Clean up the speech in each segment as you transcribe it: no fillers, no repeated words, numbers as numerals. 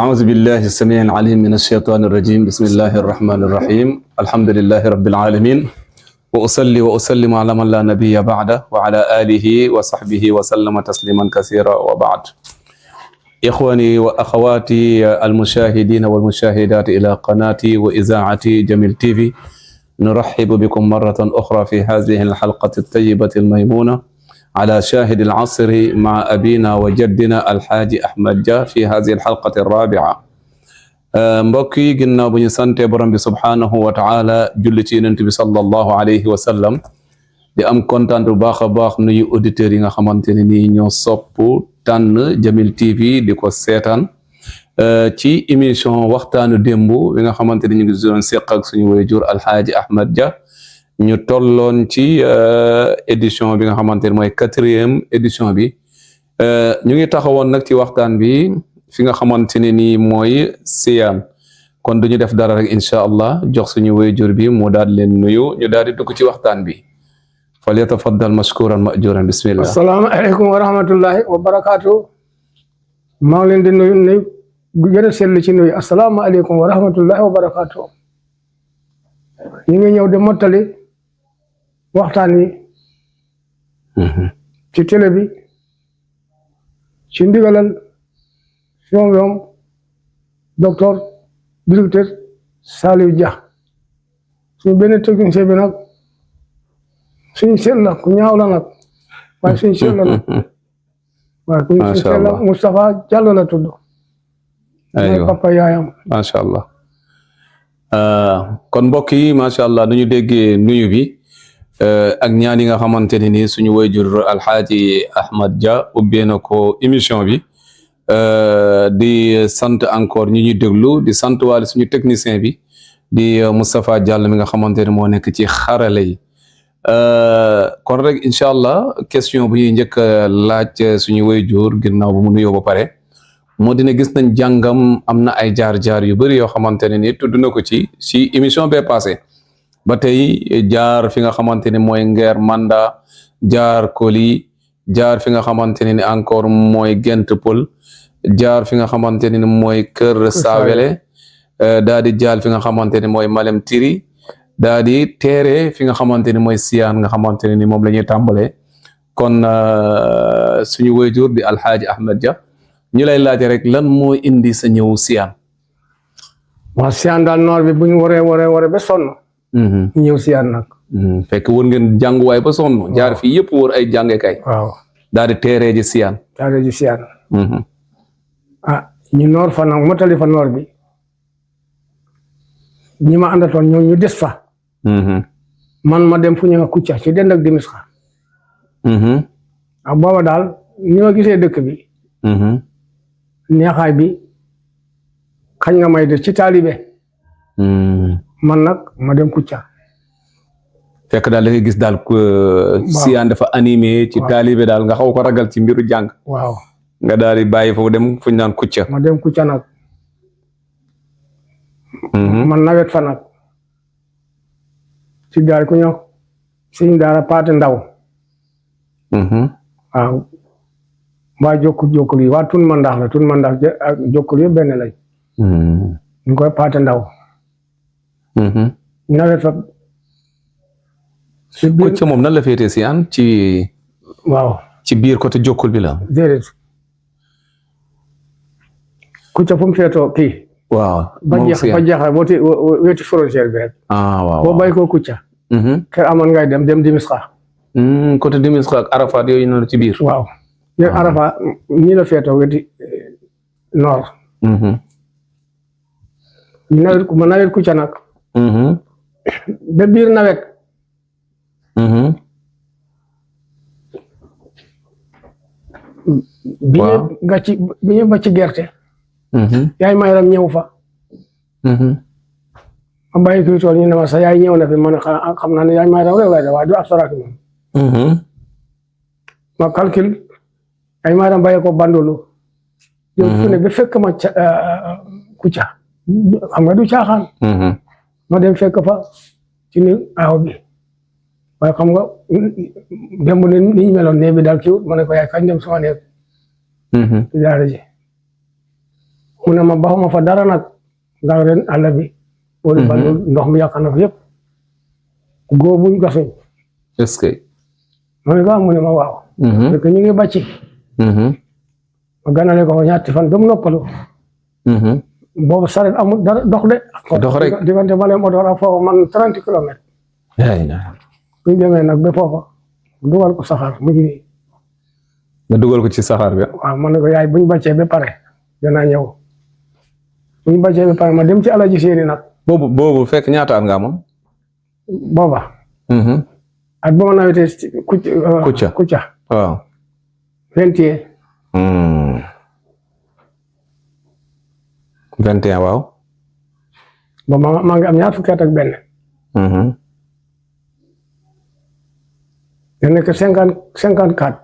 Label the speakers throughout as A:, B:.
A: أعوذ بالله السميع العليم من الشيطان الرجيم بسم الله الرحمن الرحيم الحمد لله رب العالمين وأصلي وأسلم على من لا نبي بعده وعلى آله وصحبه وسلم تسليما كثيرا وبعد إخواني وأخواتي المشاهدين والمشاهدات إلى قناتي وإذاعتي جميل تيفي نرحب بكم مرة أخرى في هذه الحلقة الطيبة الميمونة على شاهد العصر مع أبينا وجدنا الحاج أحمد جا في هذه الحلقة الرابعة مبكي جنا بني سانتي برام سبحانه وتعالى جلتي ننتبي صلى الله عليه وسلم di am kontaan bu baax a baax nuyu auditeurs yi nga xamante ne nii ñoo sopp tànn Jamil TV di ko seetaan ci émission waxtaanu démb bi nga xamante ne ñu ngi doon seq ak suñu waajur Alxaaji Ahmad Dia ñu tolloon ci édition bi nga xamante ne mooy 4e édition bi ñu ngi taxawoon nag ci waxtaan bi fi nga xamante ne nii mooy siyaam kon duñu def dara rek incha allah jox suñu waajur bi mu daal leen nuyu ñu daal di dugg ci waxtaan bi فليتفضل مشكورا مأجورا بسم الله.
B: السلام عليكم ورحمة الله وبركاته. مولين دي نوي غير سيل سي نوي السلام عليكم ورحمة الله وبركاته. ñi ñew de motali waxtaan wi ci télé bi ci ndigalal ñoom docteur directeur Saliou Dia suñu benn technicien bi nag suñu sel la ku ñaaw la nag waaye suñu sel la nag waaye ku ñu sel la Moustapha Diallo la tudd aywa papa yaayam
A: macha allah kon mbokk yi macha allah nu ñu déggee nuyu bi ak ñaan yi nga xamante ne ni suñu wayjur Alxaaji Ahmad Dia ubbee na ko émission bi di sant encore ñi ñuy déglu di sant waale suñu technicien bi di Moustapha Diallo mi nga xamante ne moo nekk ci xarale yi kon rek incha allah question bu ñuy njëkk laaj suñu wayjur ginnaaw bu mu nuyoo ba pare moo dina gis nañ jàngam am na ay jaar-jaar yu bëri yoo xamante ne ni tudd na ko ci émission bee passé ba tey jaar fi nga xamante ne mooy Ngeer Manda jaar Koli jaar fi nga xamante ne ni encore mooy Gent Pël jaar fi nga xamante ne ni mooy Kër Saawele daa di jaar fi nga xamante ne mooy Malem Tiri daa di teere fi nga xamante ni mooy Siyaan nga xamante ne ni moom la ñuy tàmbalee kon suñu wayjur di Alxaaji Ahmad Dia ñu lay laaj rek lan moo indi sa ñëw Siyaan.
B: waaw Siyaan daal noor bi bu ñu waree ba sonn. ñëw Siyaan nag.
A: fekk wër ngeen jànguwaay ba sonn. jaar fii yëpp wër ay jàngekay.
B: waaw
A: daal di teeree ji Siyaan.
B: teeree ji Siyaan. ñu noor fa nag motali fa noor bi ñi ma àndatoon ñoom ñu des fa. man ma dem fu ñu nga Kucca ci dend ak Dimisxa. ak booba daal ni ma gisee dëkk bi. neexaay bi xañ nga may def ci taalibe. man nag ma dem Kucca.
A: fekk daal da ngay gis daal Siyaan dafa animé ci taalibe daal nga xaw ko ragal ci mbiru jàng.
B: waaw
A: nga daal di bàyyi foofu dem fu ñu naan Kucca.
B: ma dem Kucca nag. man nawet fa nag. ci daal ku ñëw suñu daara Paate Ndaw. waaw waa jokkul yi waa tun mandax la tun mandax ak jokkul yëpp benn lañ. ñu koy Paate Ndaw. nawet fa.
A: Kucca moom nan la féetee Siyaan ci.
B: waaw
A: ci biir côté jokkul bi la.
B: déedéet Kucca fu mu feetoo kii.
A: waaw
B: ba jeexal boo wetu frontière bi rek.
A: waaw
B: boo bay ko Kucca. kër amoon ngay dem Dimisxa.
A: côté Dimisxa ak Arafat yooyu noonu ci biir.
B: waaw yéen Arafat ñi la feetoo weti nord. nawet Kucca nag. ba biir nawet. bi ñu ba ci gerte. yaay mayram ñëw fa. ma bàyyi kii tool ñu ne ma sax yaay ñëw na fi man xam naa ne yaay mayram rek lay def waaye du ab soraaki moom. ma calcul yaay mayram bàyyi ko bandolu. yow fu ne ba fekk ma Kucca xam nga du caaxaan. ma dem fekk fa ci ni aaw bi waaye xam nga démb ni ñu meloon nee bi daal kii ma ne ko yaay kañ dem sama nekk. ci daara ji mu ne ma baxuma fa dara nag ndax ren àll bi wala ba ndox mi yàq na fa yëpp góobuñ gasuñ
A: est-ce que
B: ma ne ko mu ne ma waaw fekk ñu ngi bàcci ma ganale ko ñaati fan dum noppalu boobu saret amul dara dox de
A: dox rek
B: diggante ma leen odoor ak foofu man 30 kilomètres buñ demee nag ba foofa dugal ko saxaar mu ngi nii
A: nga dugal ko ci saxaar bi
B: waaw ma ne ko yaay buñ bàccee ba pare danaa ñëw buñ bàccee ba pare ma dem ci Alaji Séeri nag
A: boobu fekk ñaata at nga amoon
B: booba ak ba ma nawetee Kucca
A: waaw
B: 21
A: 21 waaw
B: ba maa ngi am ñaar fukki at ak benn da nekk 54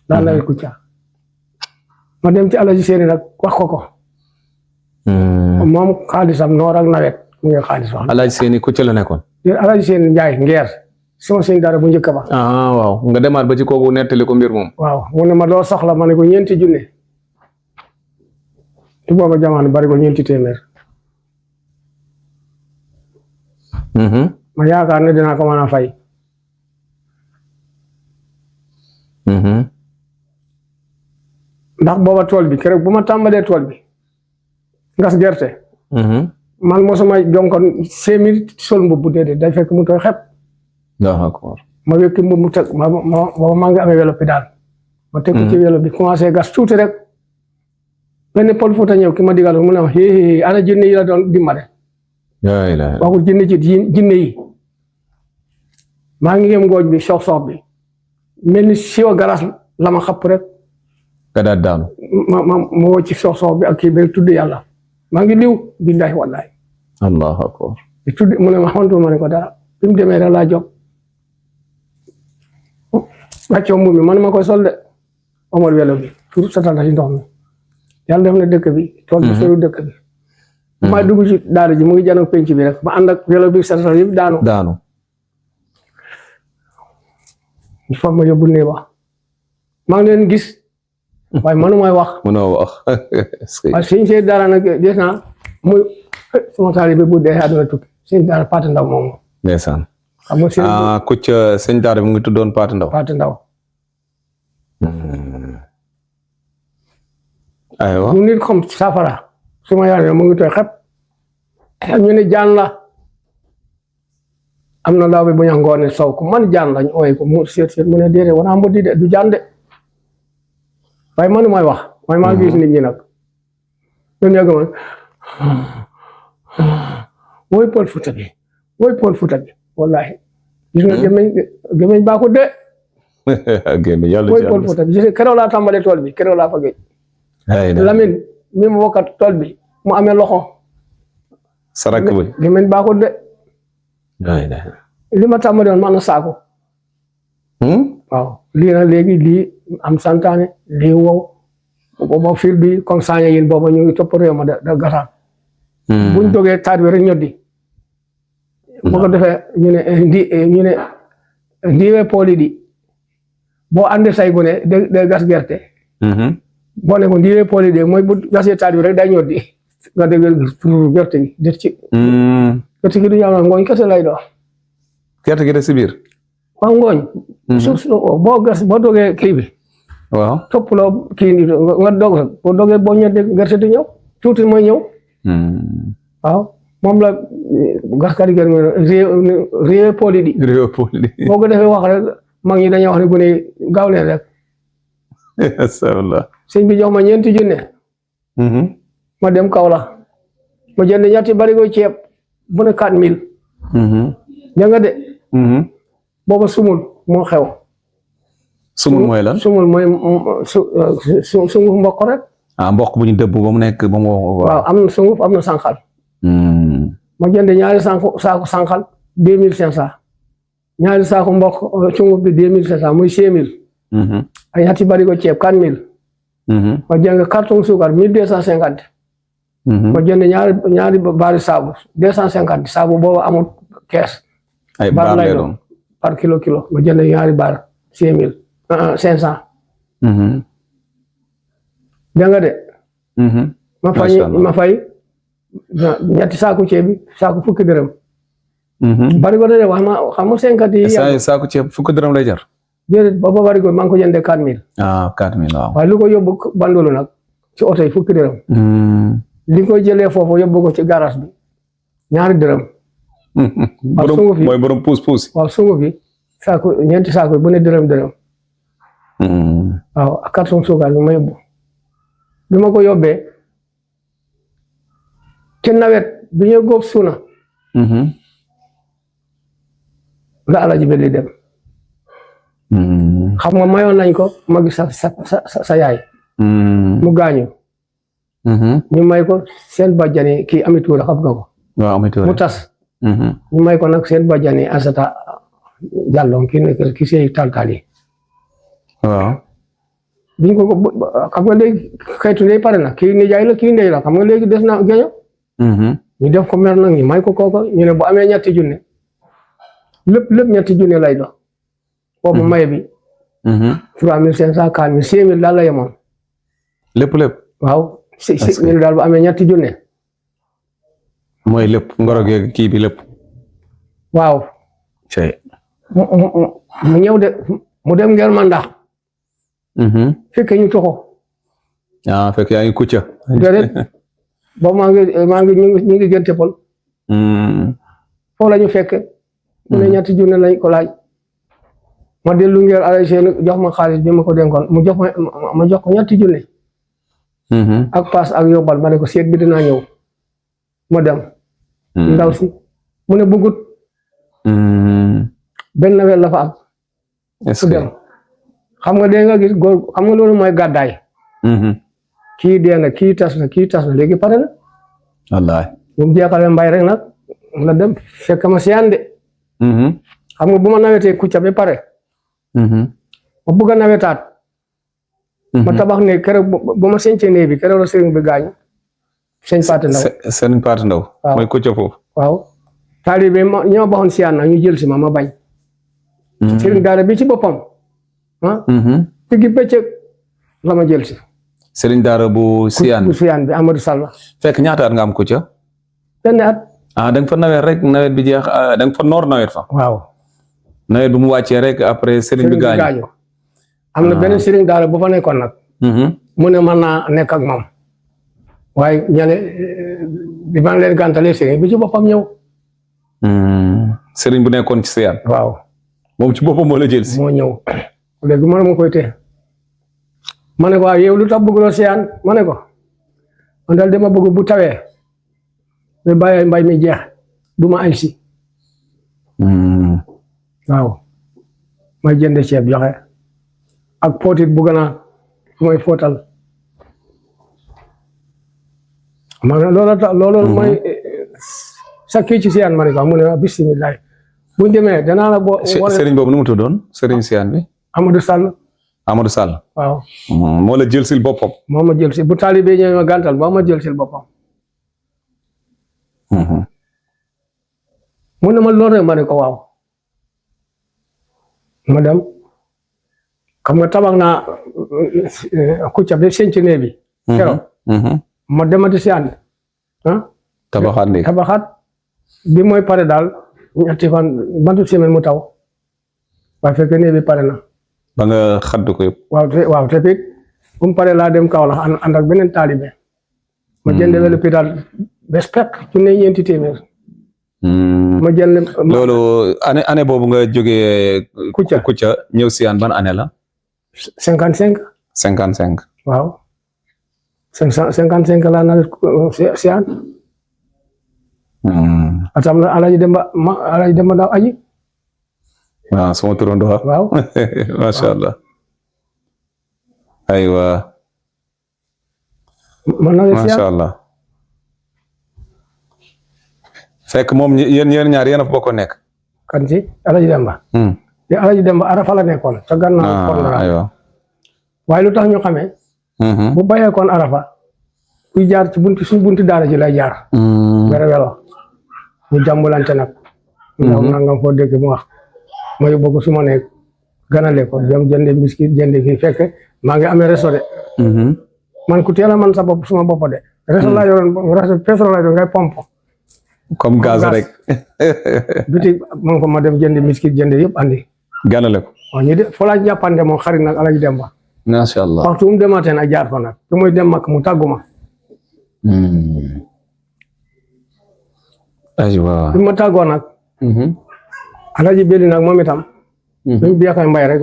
B: daa nawet Kucca ma dem ci Alaji Séeri nag wax ko moom xaalisam noor ak nawet mu ngi xaalis wax
A: Alaji Séeri Kucca la nekkoon
B: Alaji Séeri Njaay ngeer sama sëñ dara bu njëkk ba
A: waaw nga demaat ba ci kooku nettali ko mbir moom
B: waaw mu ne ma loo soxla ma ne ko 4 junne ci booba jamono bari ko 4 téeméer ma yaakaar ne dinaa ko mën a fay ndax booba tool bi keroog bu ma tàmbalee tool bi ngas gerte man mosuma jonkon 5000 sol mbubb déedéet day fekk mu tooy xepp ma wékki mbubb mu teg booba maa ngi amee welo bi daal ma teg ko ci welo bi commencé gas tuuti rek benn Pël Fuuta ñëw ki ma digal mu ne ma hee ana jinne yi la doon dimbale waxul jinne ci jinne yi maa ngi yem ngooj bi sox bi mel ni siwa garas la ma xapp rek
A: nga daal daanu
B: ma woo ci sox bi ak kii bi tudd yàlla maa ngi liw billahi wallahi
A: allahu akbar
B: tudd mu ne ma xamantu ma ne ko dara bi mu demee rek laa jóg wàccoo mbubb mi man ma koy sol de omar welo bi tur satanta ci ndox mi yàlla def na dëkk bi tool bi soriwul dëkk bi maa dugg ci daara ji mu ngi janoog penc bi rek ma ànd ak welo bi satanta yëpp daanu il faut ma yóbbu ne ba maa ngi leen gis waaye mënoo wax waaye sëñ see daara nag gis naa muy sama taalibe bu dee àdduna tukki sëñ daara Paate Ndaw moom
A: ndeysaan
B: xam nga sëñ
A: Kucca sëñ daara bi mu ngi tuddoon Paate Ndaw aywa
B: mu nit xam safara suma yaay mu ngi tooy xep ñu ne jaan la am na laaw bi bu ñu ngoone sow ko man jaan lañ ooye ko mu seet mu ne déedéet wana mbodi de du jaan de waaye man mooy wax mooy maa gis nit ñi nag ñun yàgg man woy Pël Fuuta bi wallahi gis nga gémmiñ baa ko de woy Pël Fuuta bi keroog laa tàmbalee tool bi keroog laa fa géej Lamine mi mu bokkat tool bi mu amee loxo
A: sarak bi
B: gémmiñ baa ko de li ma tàmbalee woon man na saako waaw lii nag léegi lii am santaane lii wow booba fir bi comme saaña yin booba ñu ngi topp réew ma da gataan buñ dogee taat bi rek ñoddi boo ko defee ñu ne ndiwee pooli di boo andi say gune de gas gerte boo ne ko ndiwee pooli di mooy bu gasee taat bi rek day ñoddi nga dégg gerte gi det ci gerte gi du ñaaw na ngooñ kese lay doon
A: gerte gi de si biir
B: waaw ngooñ suuf boo dogee kii bi
A: waaw
B: topp loo kii ni nga dog rek boo dogee boo ñeddee gerte di ñëw tuuti mooy ñëw waaw moom la gaskat yi gën réew poli di boo ko defee wax rek mag ñi dañuy wax ne gune gaaw leen rek sëñ bi jox ma 4 junne ma dem Kaolack ma jënd ñetti barigo ceeb bu ne 4000 nga de booba sumul moo xew
A: sumul mooy lan
B: sumul mooy sunguf mboq rek
A: mboq bu ñu dëbb ba mu nekk ba mu
B: waaw am na sunguf am na sànqal ma jënd ñaari saako sànqal 2500 ñaari saako mboq sunguf bi 2500 muy 5000 ay ñetti barigo ceeb 4000 ma jënd carton suukar 1250 ma jënd ñaari baari saabu 250 saabu booba amul kees
A: ay baar lay doon
B: par kilo ma jënd ñaari baar 500 dégg nga de ma fay
A: Macha Allah.
B: ma fay ñetti saaku ceeb bi saaku fukki dërëm barigo de wax ma xam nga 50 yi
A: saako ceeb fukki dërëm lay jar.
B: déedéet booba barigo maa ngi ko jëndee 4000
A: ah 4000 waaw.
B: waaye lu ko yóbbu bandolu nag ci oto yi fukki dërëm li ko jëlee foofu yóbbu ko ci garage bi ñaari dërëm
A: borom
B: sungu fi.
A: mooy borom puus.
B: waaw sungu fi saaku ñeenti saaku bu ne dërëm waaw ak carton suukar bi ma yóbbu bi ma ko yóbbee ci nawet bi ñu góob suuna la Alaaji Belli dem xam nga mayoon nañ ko ma gis sa yaay mu gaañu ñu may ko seen bàjjani kii Ami Tuura xam nga ko
A: waaw Ami Tuura
B: mu tas ñu may ko nag seen bàjjani Asata Jàllo kii nekk ki sey taltal yi
A: waaw.
B: biñ ko xam nga léegi xeetu ndey pare na kii nijaay la kii ndey la xam nga léegi des na géño ñu def ko mer nag ñu may ko kooko ñu ne bu amee ñetti junne lépp ñetti junne lay dox boobu maye bi 3500 4000 5000 daal la yemoon
A: lépp.
B: waaw ñu daal bu amee ñetti junne
A: mooy lépp ngoro geeg kii bi lépp.
B: waaw mu ñëw de mu dem ngeel mandax fekke ñu toxo
A: fekk yaa ngi kucca.
B: déedéet boobu maa ngi ñu ngi gënte pol foofu la ñu fekke mu ne ñetti junne lañ ko laaj ma dellu ngeel alay seen jox ma xaalis bi ma ko dénkoon mu jox ma jox ko ñetti junne ak paas ak yóbbal ma ne ko seet bi dinaa ñëw ma dem ndaw si mu ne bëggut benn nawet la fa am
A: est-ce
B: su dem xam nga dee nga gis góor xam nga loolu mooy gàddaay kii dee na kii tas na léegi pare na
A: wallaay.
B: bu mu jeexalee mbay rek nag la dem fekk ma siyaan de xam nga bu ma nawetee Kucca ba pare ma bëgg a nawetaat ma tabax ne keroog bu ma sencee néeg bi keroog la sëriñ bi gaañu sëñ Paate Ndaw
A: sëriñ Paate Ndaw.
B: waaw
A: mooy kucca foofu.
B: waaw taalibe ñoo baxoon siyaan na ñu jël si ma bañ sëriñ daara bi ci boppam tigi bëccëg la ma jël si
A: sëriñ daara bu siyaan
B: bu siyaan bi Amadou Sall
A: fekk ñaata at nga am kucca.
B: benn at
A: da nga fa nawet rek nawet bi jeex da nga fa noor nawet fa.
B: waaw
A: nawet bi mu wàccee rek après sëriñ bi gaañu.
B: am na beneen sëriñ daara bu fa nekkoon nag mu ne mën naa nekk ak moom waaye ñale bi ma leen gàntalee sëriñ bi ci boppam ñëw
A: sëriñ bu nekkoon ci siyaan.
B: waaw
A: moom ci boppam moo la jël si.
B: moo ñëw léegi man ma koy tee ma ne ko waaw yow lu tax bëgguloo siyaan ma ne ko man daal dama bëgg bu tawee ba bàyyi mbay mi jeex du ma añ si waaw may jënd ceeb joxe ak pootit bu gën a fu may fóotal ma ne loolu mooy sakki ci siyaan ma ne ko mu ne bisimilah buñ demee danaa la boo
A: sëriñ boobu nu mu tuddoon sëriñ siyaan bi.
B: Amadou Sall
A: Amadou Sall.
B: waaw
A: moo la jël sil boppam.
B: moo ma jël si bu taalibe ñëwee ma gàntal moo ma jël sil boppam mu ne ma loolu rek ma ne ko waaw ma dem xam nga tabax naa Kucca ba Sénthiou bi keroog ma demati si ànd tabaxaat bi mooy pare daal ñetti fan bantu semaine mu taw waaye fekk néeg bi pare na
A: ba nga xadd ko yëpp.
B: waaw te it bu mu pare laa dem Kaolack ànd ak beneen taalibe ma jënd welu pidaal bes pek ci ne ñeenti téeméer ma jënd
A: loolu année boobu nga jógee Kucca ñëw siyaan ban année la
B: 55
A: 55
B: waaw 55 laa nawet siyaan atam na Alaaji Demba daaw aji
A: waaw sama turandoo
B: waaw
A: masha Allah aywa
B: man nawet
A: masha
B: siyaan
A: Allah fekk moom yéen ñaar yéen a fa bokk nekk
B: kan ci Alaaji Demba te Alaaji Demba Arafa la nekkoon ca gannaaw kon
A: aywa
B: waaye lu tax ñu xamee bu bàyyee koon Arafa kuy jaar ci suñ buntu daara ji lay jaar wero welo ñu jàmbulante nag ndax nangam foo dégg mu wax ma yóbbu ko su ma nekk ganale ko dem jënde biscuit jënde kii fekk maa ngi amee resto de man ku teel a man sa bopp suma bopp de resto laa yoroon resto pétrole laa yoroon ngay pompe
A: comme gaz rek
B: biti ma fa ma dem jëndi biscuit jënde yëpp andi
A: ganale ko
B: waaw ñu de foo laa jàppante moom xarit nag Alaji Demba
A: macha allah
B: waxtu mu demaatee nag jaar fa nag te muy dem mag mu tàggu ma
A: aywa
B: bi ma tàggoo nag Alaji Beli nag moom itam dañ biyaakay mbay rek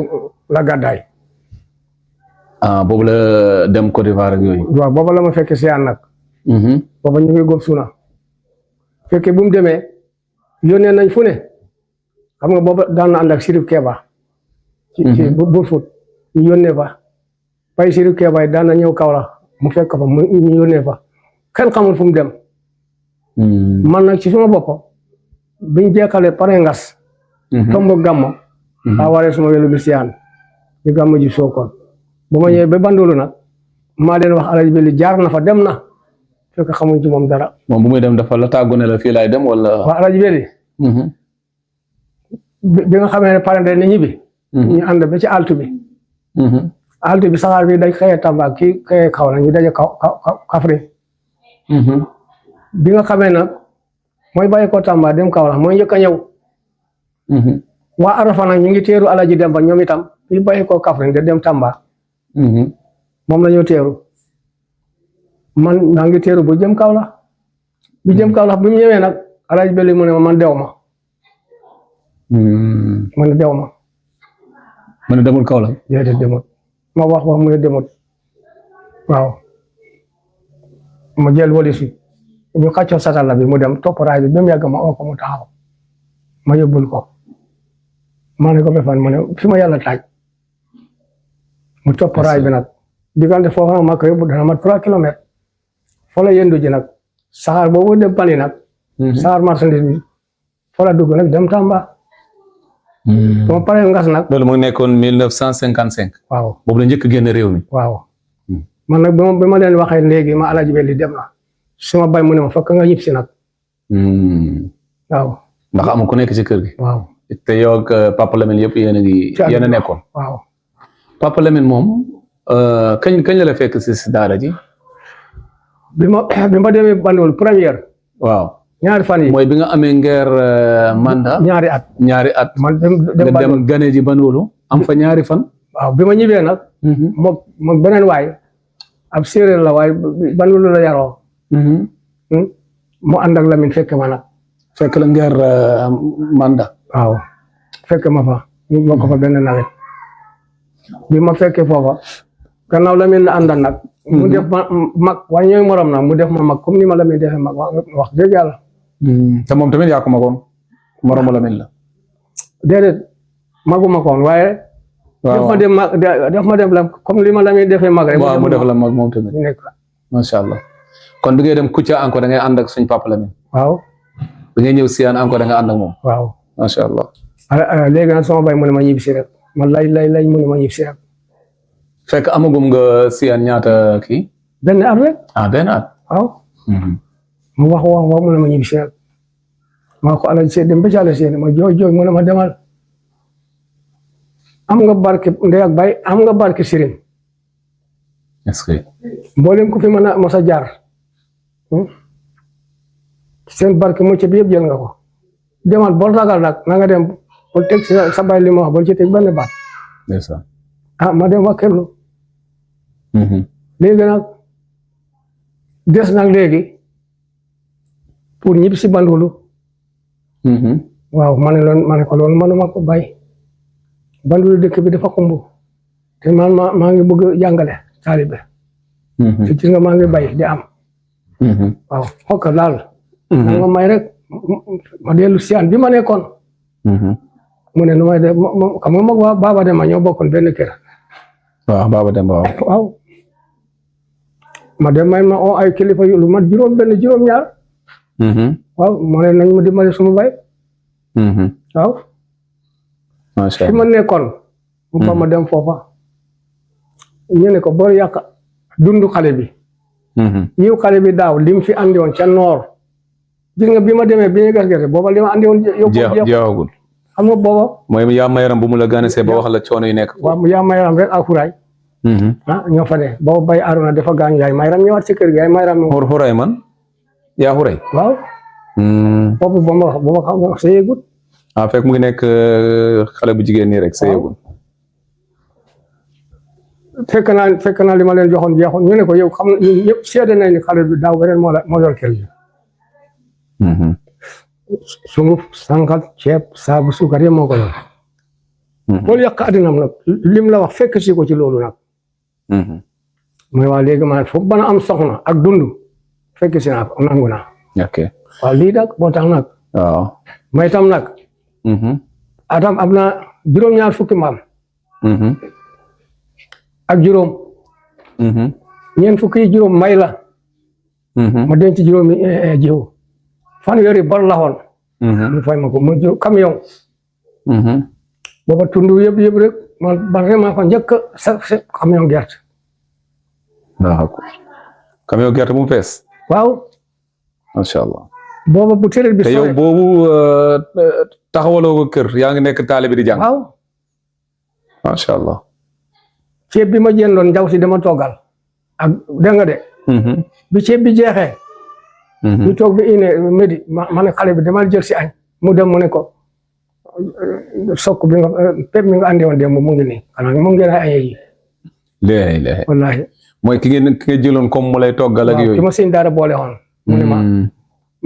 B: la gàddaay
A: boobu la dem Côte d'Ivoire ak yooyu
B: waaw booba la ma fekke siyaan nag booba ñu ngi góob suuna fekke bu mu demee yónnee nañ fu ne xam nga booba daan na ànd ak Sirif Keba ci Burfut ñu yónnee fa bay Sirif Keba yi daan na ñëw Kaolack mu fekk fa mu ñu yónnee fa kenn xamul fu mu dem man nag ci suma bopp biñ jeexalee pare ngas tombo gàmmo daa waree suma welu bi siyaan ci gàmmo ji Sokone bu ma ñëwee ba Bandoolu nag maa leen wax Alaji Beli jaar na fa dem na fekk xamuñ ci moom dara
A: moom bu muy dem dafa la tàggu ne la fii laay dem wala
B: waaw Alaji Beli bi nga xamee ne pare ne ñibbi ñu ànd ba ci altu bi saxaar bi day xëyee Tamba kii xëyee kaw la ñu daje Kaffrine bi nga xamee nag mooy bàyyi ko Tamba dem kaw la mooy njëkk a ñëw waa Arafa nag ñu ngi teeru Alaji Demba ñoom itam ñu bàyyi ko Kaffrine de dem Tamba moom la ñoo teeru man maa ngi teeru bu jëm kaw la bi jëm kaw la bi mu ñëwee nag Alaji Beli mu ne ma man dew ma man dew ma
A: man demul kaw la
B: déedéet demut ma wax mu ne demut waaw ma jël walis bi ñu xàccoo satala bi mu dem topp raay bi ba mu yàgg ma oo ko mu taxaw ma yóbbul ko ma ne ko ba fan ma ne fi ma yàlla taaj mu topp raay bi nag diggante foofu nag ma ko yóbbu dana ma 3 kilomètres foo la yendu ji nag saxaar boobu dem Pali nag saxaar marchandise bi foo la dugg nag dem Tamba sama pare ngas nag
A: loolu mu nekkoon 1955
B: waaw
A: boobu la njëkk génn réew mi
B: waaw man nag bi ma leen waxee léegi ma Alaji Beli dem na suma bay mu ne ma fokk nga ñib si nag waaw
A: ndax amul ku nekk ci kër gi
B: waaw
A: te yow ak Papa Lamine yëpp yéen a nekkoon
B: waaw
A: Papa Lamine moom kañ la fekk si daara ji
B: bi ma demee Bandool première
A: waaw
B: ñaari fan yi
A: mooy bi nga amee ngeer mandat ñaari at
B: man
A: nga dem gane ji Bandoolu am fa ñaari fan
B: waaw bi ma ñibbee nag moom beneen waay ab séeréer la waaye Bandoolu la yaroo mu ànd ak Lamine fekk ma nag
A: fekk la ngeer mandat
B: waaw fekk ma fa ñu bokk fa benn nawet bi ma fekkee foofa gannaaw Lamine la àndal nag mu def ma mag waaye ñooy morom nag mu def ma mag comme ni ma Lamine defee mag wax dëgg yàlla
A: te moom tamit yaa ko magoon moromu Lamine la
B: déedéet maguma koon waaye def ma dem la comme li ma Lamine defee mag rek
A: waaw mu def la mag moom tamit
B: nekk
A: macha allah kon bi ngay dem Kouthia encore da ngay ànd ak suñ Papa Lamine
B: waaw
A: bi ngay ñëw Siyaan encore da nga ànd ak moom
B: waaw
A: macha allah
B: léegi nag sama bay mu ne ma ñibbi si rek man lay mu ne ma ñibbi si rek
A: fekk amagum nga Siyaan ñaata kii
B: benn at rek
A: benn at
B: waaw mu wax mu ne ma ñibbi si rek maa ko Alaji Seydi dem ba ci Alaji Seydi ma jooy mu ne ma demal am nga barke ndey ak bay am nga barke Sëriñ
A: est-ce que
B: mboolem ku fi mën a mos a jaar seen barke mucc bi yëpp jël nga ko demal bol ragal nag na nga dem bul teg sa bay li ma wax bul ci teg benn baat
A: ndeysaan
B: ma dem wakkerlu léegi nag des nag léegi pour ñibbi si Bandoolu waaw ma ne ko loolu manuma ko bay Bandoolu dëkk bi dafa xumb te man maa ngi bëgg jàngale taalibe te gis nga maa ngi bay di am waaw xokk daal na nga may rek ma dellu Siyaan bi ma nekkoon mu ne nu may def xam nga moom Baba Demba ñoo bokkoon benn kër
A: waaw Baba Demba
B: waaw ma dem may ma oo ay kilifa yu lu mat juróom-ñaar waaw ma ne nañ ma dimbali suma bay waaw fi ma nekkoon mu ba ma dem foofa ñu ne ko boo yàq dundu xale bi yiw xale bi daaw lim fi andi woon ca noor gis nga bi ma demee bi ñu gas gerte booba li ma andi woon
A: jeexagul
B: xam nga booba.
A: mooy yaa mayaram bu mu la gaanesee ba wax la coono yi nekk.
B: waaw yaa mayaram rek ak xuraay. ñoo fa ne booba bay Arona dafa gaañu yaay mayaram ñëwaat ci kër gi yaay mayaram.
A: xuray man yaa xuray.
B: waaw. boobu ba ma xam nga sa yëgut.
A: fekk mu ngi nekk xale bu jigéen nii rek sa yëgut.
B: fekk naa li ma leen joxoon jeexoon ñu ne ko yow xam na ñun ñëpp seede nañ ni xale bi daaw beneen moo yor kër gi. sunguf sànqal ceeb saabu suukar yëpp moo ko yor. loolu yàq addinam nag lim la wax fekk si ko ci loolu nag. mooy waa léegi man foog bana am soxna ak dund fekk si naa ko nangu naa.
A: ok
B: waaw lii nag moo tax nag.
A: waaw
B: may tam nag. atam am na juróom-ñaar fukki maam. ak juróom. ñeent fukki yi juróom may la. ma denc juróomi jiw. fanweeri bor la woon. ñu fay ma ko mu camion. booba tund yëpp rek man vraiment ko njëkk sa camion gerte.
A: waaw camion gerte mu fees.
B: waaw.
A: macha allah.
B: booba bu tëral bi.
A: te yow boobu taxawaloo ko kër yaa ngi nekk taalibe di jàng.
B: waaw.
A: macha allah.
B: ceeb bi ma jëndoon njaw si dama toggal ak dégg nga de. bi ceeb bi jeexee. ñu toog bi ine midi ma ne xale bi demal jël si añ mu dem mu ne ko sokk bi nga pep mi nga andi woon démb mu ngi nii xanaa mu ngi lay añee yi.
A: léeg-léeg
B: wallaahi.
A: mooy ki nga jëloon comme mu lay toggal ak yooyu.
B: ki ma sëñ daara boole woon. mu ne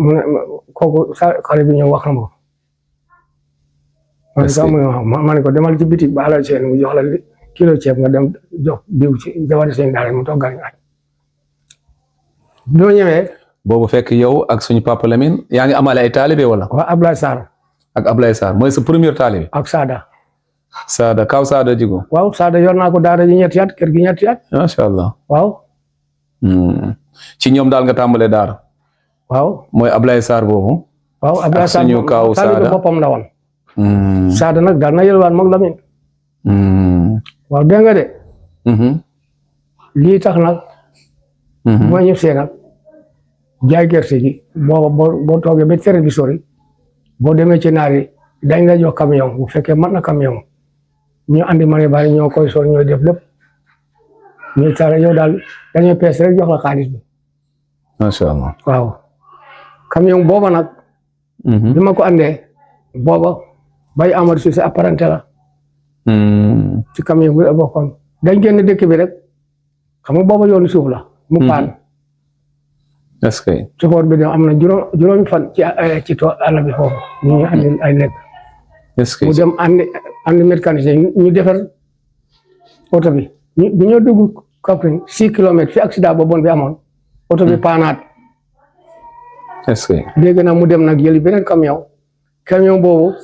B: mu ne kooku sa xale bi ñëw wax na ma. ma ne ko demal ci bitik ba alal seen mu jox la kilo ceeb nga dem jox diw ci jawari sëñ daara mu toggal ñu añ. bi ma ñëwee.
A: boobu fekk yow ak suñu papa Lamine yaa ngi amale ay taalibe wala.
B: waaw Ablaye Sarr.
A: ak Ablaye Sarr mooy sa premier taalibe.
B: ak Sada.
A: Sada kaw Sada jigo.
B: waaw Sada yor naa ko daara ji ñetti at kër gi ñetti at.
A: macha allah.
B: waaw.
A: ci ñoom daal nga tàmbalee daara.
B: waaw
A: mooy Ablaye Sarr boobu.
B: waaw Ablaye Sarr
A: suñu kaw Sada
B: taalibe boppam la woon. Sada nag daal na yelwaan moom Lamine. waaw dégg nga de. lii tax nag. bu ma ñëw see nag. jaay gerte gi boo toogee ba tere bi sori boo demee ci naar yi dañ la jox camion bu fekkee mat na camion ñu andi mane bari ñoo koy sol ñooy def lépp ñuy taal yow daal dañuy pees rek jox la xaalis bi.
A: macha allah.
B: waaw camion booba nag. bi ma ko andee booba bay Amadou Cissé apparenté la. ci camion bi bokkoon dañ génn dëkk bi rek xam nga booba yoonu suuf la mu paan.
A: est-ce que.
B: support bi am na juróomi fan ci tool àll bi foofu ñu ngi andi ay lekk.
A: est-ce que
B: mu dem andi mécanicien ñu defar oto bi bi ñoo dugg Kaffrine 6 kilomètres fi accident boobu bi amoon oto bi paanaat.
A: est-ce que.
B: léegi nag mu dem nag jëli beneen camion boobu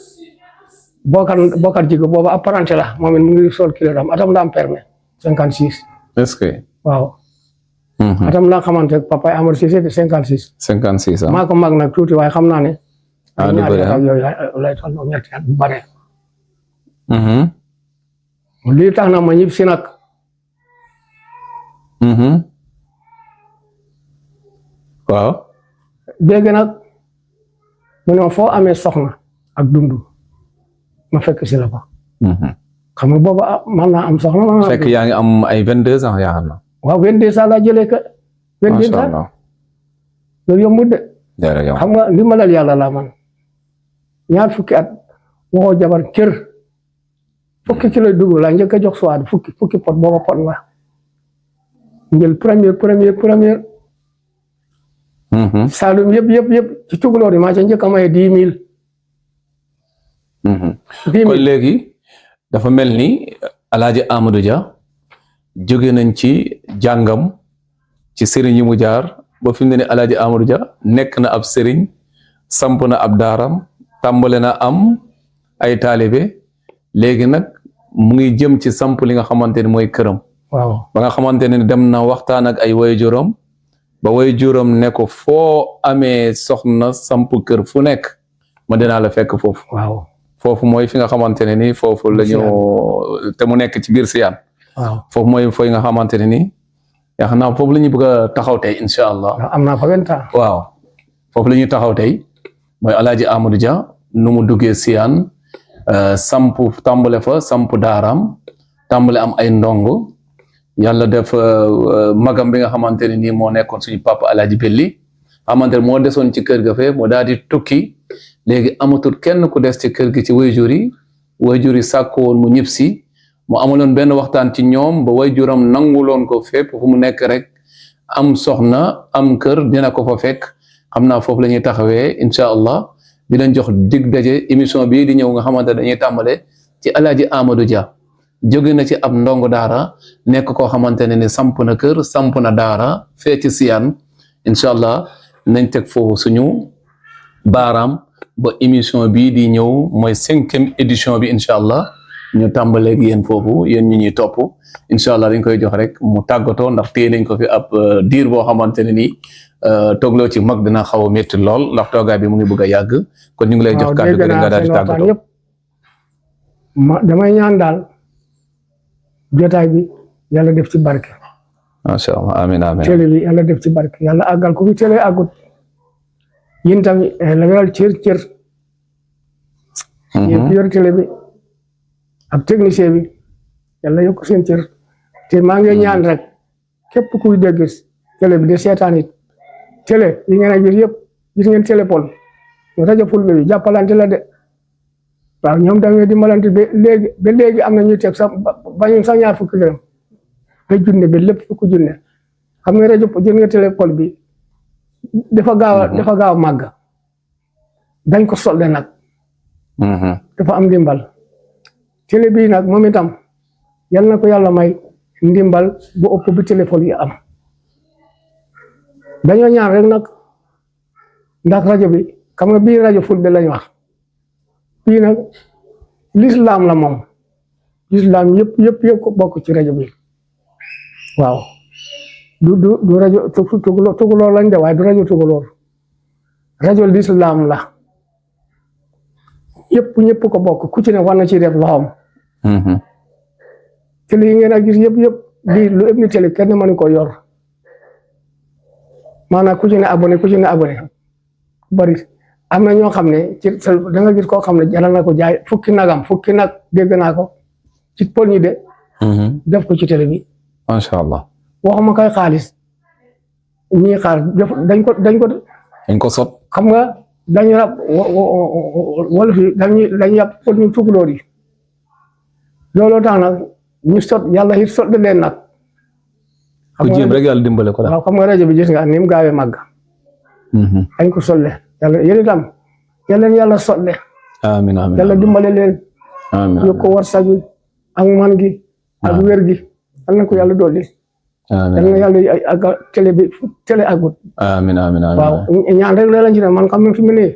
B: Bokar Jigo boobu apparenté la moom it mu ngi sol kilogramme atam la am permis 56.
A: est-ce que.
B: waaw. atam laa xamante ne papa Amadou Cissé de 56.
A: 56
B: maa ko mag nag tuuti waaye xam naa ne.
A: du bëri
B: yooyu lay toll ñetti at bu bare. lii tax na ma ñib si nag.
A: waaw.
B: dégg nag mu ne foo amee soxna ak dundu ma fekk si la fa. xam nga boobu man naa am soxna.
A: fekk yaa ngi am ay 22 ans yaakaar naa.
B: waaw 22 ans laa jëlee ka. 22 ans loolu yombut de. xam nga ndimbalal yàlla laa man ñaar fukki at waxoo jabar kër fukki kilo dugub laa njëkk a jox suwaad fukki pot booba pot nga njël première. Saalum yëpp ci tukulóor yi maa ca njëkk a maye 10 000.
A: kon léegi dafa mel ni Alaaji Amadou Dia jóge nañ ci jàngam ci sëriñ yi mu jaar ba fi mu ne ni Alaaji Amadou Dia nekk na ab sëriñ samp na ab daaram tàmbale na am ay taalibe léegi nag mu ngi jëm ci samp li nga xamante ni mooy këram.
B: waaw
A: ba nga xamante ne dem na waxtaan ak ay waajuram ba waajuram ne ko foo amee soxna samp kër fu nekk ma dinaa la fekk foofu.
B: waaw
A: foofu mooy fi nga xamante ne ni foofu la ñu te mu nekk ci biir Siyaan.
B: waaw
A: foofu mooy fooy nga xamante ne ni yaakaar naa foofu la ñu bëgg a taxaw tey incha allah.
B: am naa fa 20 ans.
A: waaw foofu la ñuy taxaw tey mooy Alaaji Amadou Dia nu mu duggee Siyaan samp tàmbale fa samp daaraam tàmbale am ay ndongo yàlla def magam bi nga xamante ne nii moo nekkoon suñu papa Alaaji Belli xamante ne moo desoon ci kër ga fee moo daal di tukki léegi amatul kenn ku des ci kër gi ci wayjur yi sàkku woon mu ñibbisi mu amaloon benn waxtaan ci ñoom ba wayjuram nanguloon ko fépp fu mu nekk rek am soxna am kër dina ko fa fekk xam naa foofu la ñuy taxawee incha allah di leen jox dig daje émission bii di ñëw nga xamante dañuy tàmbale ci Alaaji Amadou Dia jóge na ci ab ndongo daara nekk koo xamante ne ni samp na kër samp na daara fee ci Siyaan incha allah nañ teg foofu suñu baaraam ba émission bii di ñëw mooy 5e édition bi incha allah ñu tàmbaleeg yéen foofu yéen ñi ñuy topp incha allah dañ koy jox rek mu tàggatoo ndax téye nañ ko fi ab diir boo xamante ne nii toogloo ci mag dina xaw a métti lool ndax toogaay bi mu ngi bëgg a yàgg kon ñu ngi lay jox kàddu gi rek nga daal di tàggatoo.
B: damay ñaan daal jotaay bi yàlla def ci barke.
A: macha allah amiin amiin.
B: télé bi yàlla def ci barke yàlla àggal ko fi télé àggut yéen tamit la weral cër. yéen ki yor télé bi ak technicien bi yàlla yokk seen cër te maa ngi ñaan rek képp kuy dégg télé bi de seetaan it télé yi ngeen a gis yëpp gis ngeen téléphone rajo Fulbe bi jàppalante la de waaw ñoom dañuy dimbalante ba léegi am na ñuy teg sax bañu sax ñaar fukki dërëm ba junne ba lépp fukki junne xam nga rajo jël nga téléphone bi dafa gaaw a màgg dañ ko solde nag dafa am ndimbal télé bii nag moom itam yal na ko yàlla may ndimbal bu ëpp bi téléphone yi am dañoo ñaan rek nag ndax rajo bi xam nga bii rajo Fulbe lañ wax bii nag l'islam la moom l'islam yëpp ko bokk ci rajo bi waaw du rajo tukulóor lañ de waaye du rajo tukulóor rajo l'islam la ñëpp ko bokk ku ci ne war na ci def loxoom télé yi ngeen a gis yëpp bii lu ëpp ni télé kenn mënu ko yor maanaam ku ci ne abonné bari am na ñoo xam ne ci da nga gis koo xam ne jaral na ko jaay fukki nag dégg naa ko ci pol ñi de def ko ci télé bi
A: macha allah
B: waxuma kay xaalis ñii xaar dañ ko
A: sot
B: xam nga dañu rab wala fi dañu yàpp pol ñu tukulóor yi looloo tax nag ñu sot yàlla it sot de leen nag
A: ku jéem rek yàlla dimbale ko la
B: waaw xam nga rajo bi gis nga ni mu gaawee màgg dañ ko solle yàlla yéen itam yàlla solle
A: amiin amiin
B: yàlla dimbale leen yokk ko warsa gi ak man gi ak wér gi yal na ko yàlla dolli yal na yàlla ak télé bi télé agut
A: amiin amiin
B: waaw ñaan rek la lañ ci ne man xam na fi mu ne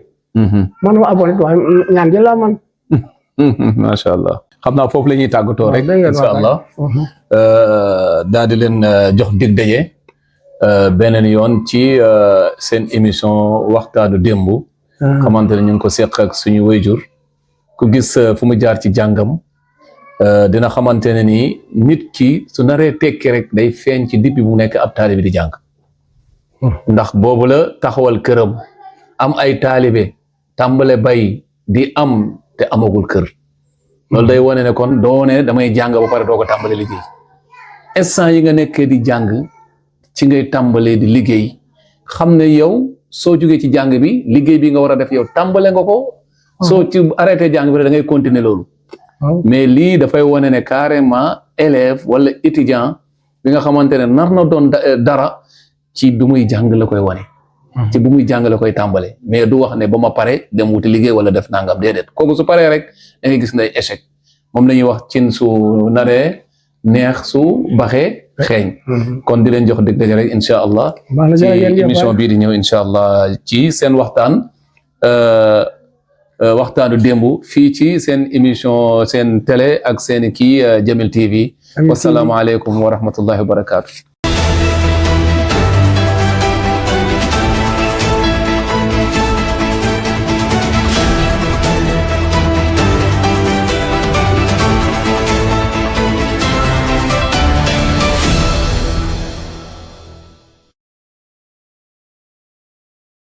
B: man ma abonné waaye ñaan di la man
A: macha allah xam naa foofu la ñuy tàggatoo rek incha allah daal di leen jox dig daje beneen yoon ci seen émission waxtaanu démb xamante ne ñu ngi ko seq ak suñu wayjur ku gis fu mu jaar ci jàngam dina xamante ne ni nit ki su naree tekki rek day feeñ ci depuis mu nekk ab taalibe di jàng ndax boobu la taxawal këram am ay taalibe tàmbale bay di am te amagul kër loolu day wane ne kon doone damay jàng ba pare doo ko tàmbale liggéey instant yi nga nekkee di jàng ci ngay tàmbalee di liggéey xam ne yow soo jógee ci jàng bi liggéey bi nga war a def yow tàmbale nga ko soo ci arrêté jàng bi da ngay continuer loolu mais lii dafay wane ne carrément élève wala étudiant bi nga xamante ne nar na doon dara ci bi muy jàng la koy wane ci bu muy jàng la koy tàmbale mais du wax ne ba ma pare dem wuti liggéey wala def nangam déedéet kooku su paree rek da ngay gis ne échec moom la ñuy wax cin su naree neex su baxee xeeñ kon di leen jox dëgg daje rek incha allah ci émission bii di ñëw incha allah ci seen waxtaanu démb fii ci seen émission seen télé ak seen kii Jamil TV wasalaamaaleykum wa rahmatullahi wa barakaatu